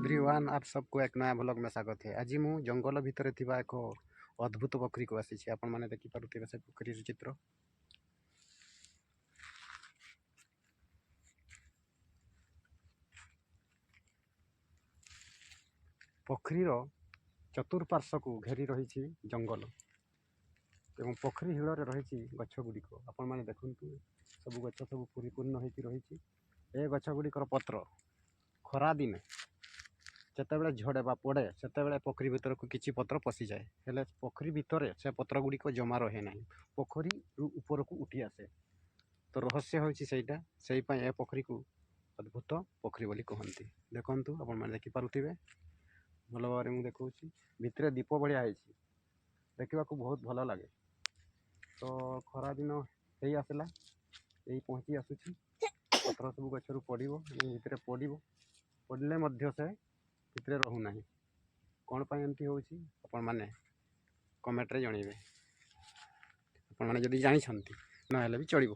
Everyone, आप सबको एक नया व्लॉग में स्वागत है। ଆଜି ମୁଁ ଜଙ୍ଗଲ ଭିତରେ ଥିବା ଏକ ଅଦ୍ଭୁତ ପୋଖରୀକୁ ଆସିଛି। ଆପଣମାନେ ଦେଖିପାରୁଥିବେ ସେ ପୋଖରୀର ଚିତ୍ର। ପୋଖରୀର ଚତୁଃପାର୍ଶ୍ୱକୁ ଘେରି ରହିଛି ଜଙ୍ଗଲ ଏବଂ ପୋଖରୀ ହିଡ଼ରେ ରହିଛି ଗଛ ଗୁଡ଼ିକ। ଆପଣମାନେ ଦେଖନ୍ତୁ, ସବୁ ଗଛ ସବୁ ପରିପୂର୍ଣ୍ଣ ହେଇକି ରହିଛି। ଏ ଗଛ ଗୁଡ଼ିକର ପତ୍ର ଖରାଦିନେ ଯେତେବେଳେ ଝଡ଼େ ବା ପଡ଼େ, ସେତେବେଳେ ପୋଖରୀ ଭିତରକୁ କିଛି ପତ୍ର ପଶିଯାଏ। ହେଲେ ପୋଖରୀ ଭିତରେ ସେ ପତ୍ର ଗୁଡ଼ିକ ଜମା ରହେ ନାହିଁ, ପୋଖରୀରୁ ଉପରକୁ ଉଠି ଆସେ। ତ ରହସ୍ୟ ହେଉଛି ସେଇଟା। ସେଇ ପାଇଁ ଏ ପୋଖରୀକୁ ଅଦ୍ଭୁତ ପୋଖରୀ ବୋଲି କହନ୍ତି। ଦେଖନ୍ତୁ, ଆପଣମାନେ ଦେଖିପାରୁଥିବେ ଭଲ ଭାବରେ ମୁଁ ଦେଖାଉଛି। ଭିତରେ ଦୀପ ଭଳିଆ ହେଇଛି, ଦେଖିବାକୁ ବହୁତ ଭଲ ଲାଗେ। ତ ଖରାଦିନ ହେଇ ଆସିଲା, ଏଇ ପହଞ୍ଚି ଆସୁଛି। ପତ୍ର ସବୁ ଗଛରୁ ପଡ଼ିବ ଏବଂ ଭିତରେ ପଡ଼ିବ। ପଡ଼ିଲେ ମଧ୍ୟ ସେ ଭିତରେ ରହୁନାହିଁ। କ'ଣ ପାଇଁ ଏମିତି ହେଉଛି, ଆପଣମାନେ କମେଣ୍ଟରେ ଜଣାଇବେ ଆପଣମାନେ ଯଦି ଜାଣିଛନ୍ତି, ନହେଲେ ବି ଚଳିବ।